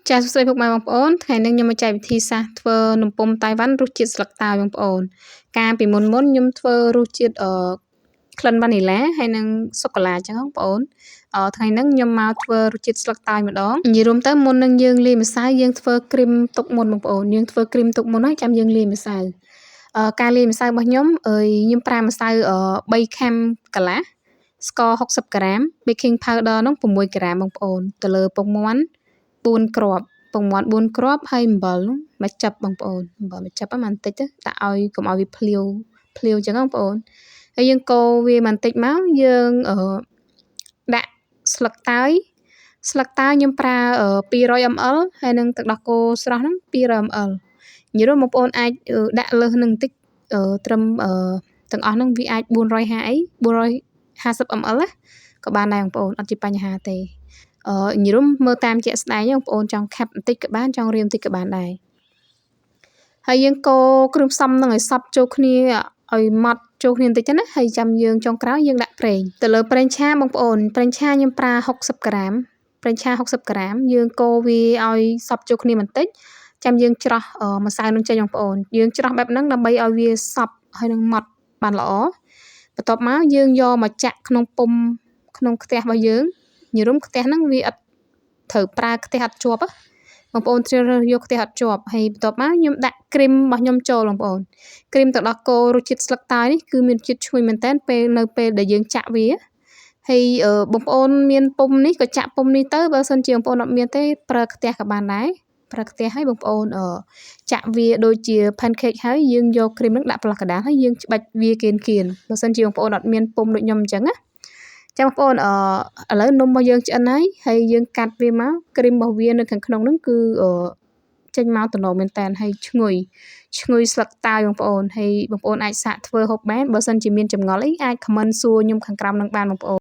ចាសសួស្តីពុកម៉ែបងប្អូនថ្ងៃនេះខ្ញុំមកចែកវិធីសាស្ត្រធ្វើនំពុម្ពតៃវ៉ាន់រសជាតិស្លឹកតើយបងប្អូនកាលពីមុនមុនខ្ញុំធ្វើរសជាតិអឺក្លិនវ៉ានីឡាហើយនិងសូកូឡាអញ្ចឹងបងប្អូនថ្ងៃហ្នឹងខ្ញុំមកធ្វើរសជាតិស្លឹកតើយម្ដងនិយាយរួមទៅមុននឹងយើងលាយម្សៅយើងធ្វើគ្រីមទុកមុនបងប្អូនយើងធ្វើគ្រីមទុកមុនហើយចាំយើងលាយម្សៅការលាយម្សៅរបស់ខ្ញុំអើយខ្ញុំប្រើម្សៅ3ខាំកន្លះស្ករ60ក្រាម baking powder នោះ6ក្រាមបងប្អូនទៅលើពងមាន់4គ្រាប់ពងមាន់4គ្រាប់ហើយអំបិលមួយចិបបងប្អូនអំបិលមួយចិបហ្នឹងបន្តិចទៅដាក់ឲ្យកុំឲ្យវាភ្លាវភ្លាវអញ្ចឹងបងប្អូនហើយយើងកូរវាបន្តិចមកយើងអឺដាក់ស្លឹកតើយស្លឹកតើយខ្ញុំប្រើ200 ml ហើយនឹងទឹកដោះគោស្រស់ហ្នឹង200 ml និយាយរួមបងប្អូនអាចដាក់លើសនឹងបន្តិចត្រឹមទាំងអស់ហ្នឹងវាអាច450អី450 ml ណាក៏បានដែរបងប្អូនអត់ជាបញ្ហាទេអឺនិយាយរួមមើលតាមជាក់ស្ដែងបងប្អូនចង់ខាប់បន្តិចក៏បានចង់រៀមបន្តិចក៏បានដែរហើយយើងកូរគ្រឿងផ្សំនឹងឲ្យសព្វចូលគ្នាឲ្យម៉ត់ចូលគ្នាបន្តិចណាហើយចាំយើងចុងក្រោយយើងដាក់ប្រេងទៅលើប្រេងឆាបងប្អូនប្រេងឆាខ្ញុំប្រើ60ក្រាមប្រេងឆា60ក្រាមយើងកូរវាឲ្យសព្វចូលគ្នាបន្តិចចាំយើងច្រោះម្សៅនឹងចេញបងប្អូនយើងច្រោះបែបហ្នឹងដើម្បីឲ្យវាសព្វហើយនឹងម៉ត់បានល្អបន្ទាប់មកយើងយកមកចាក់ក្នុងពុម្ពក្នុងខ្ទះរបស់យើងនិយាយរួមខ្ទះហ្នឹងវាអត់ត្រូវប្រើខ្ទះអត់ជាប់បងប្អូនជ្រើសរើសយកខ្ទះអត់ជាប់ហើយបន្ទាប់មកខ្ញុំដាក់គ្រីមរបស់ខ្ញុំចូលបងប្អូនគ្រីមទឹកដោះគោរសជាតិស្លឹកតើយនេះគឺមានជាតិឈ្ងុយមែនតើពេលនៅពេលដែលយើងចាក់វាហើយបងប្អូនមានពុម្ពនេះក៏ចាក់ពុម្ពនេះទៅបើសិនជាបងប្អូនអត់មានទេប្រើខ្ទះក៏បានដែរប្រើខ្ទះឲ្យបងប្អូនចាក់វាដូចជា pancake ហើយយើងយកគ្រីមនឹងដាក់ប្រឡោះកណ្ដាលហើយយើងច្បាច់វាគៀនគៀនបើសិនជាបងប្អូនអត់មានពុម្ពដូចខ្ញុំអញ្ចឹងណាចាំបងប្អូនអឺឥឡូវនំរបស់យើងឆ្អិនហើយហើយយើងកាត់វាមកគ្រីមរបស់វានៅខាងក្នុងហ្នឹងគឺចេញមកតំណមែនតើហើយឈ្ងុយឈ្ងុយស្លឹកតើយបងប្អូនហើយបងប្អូនអាចសាកធ្វើហូបបានបើសិនជាមានចម្ងល់អីអាច comment សួរខ្ញុំខាងក្រោមនឹងបានបងប្អូន។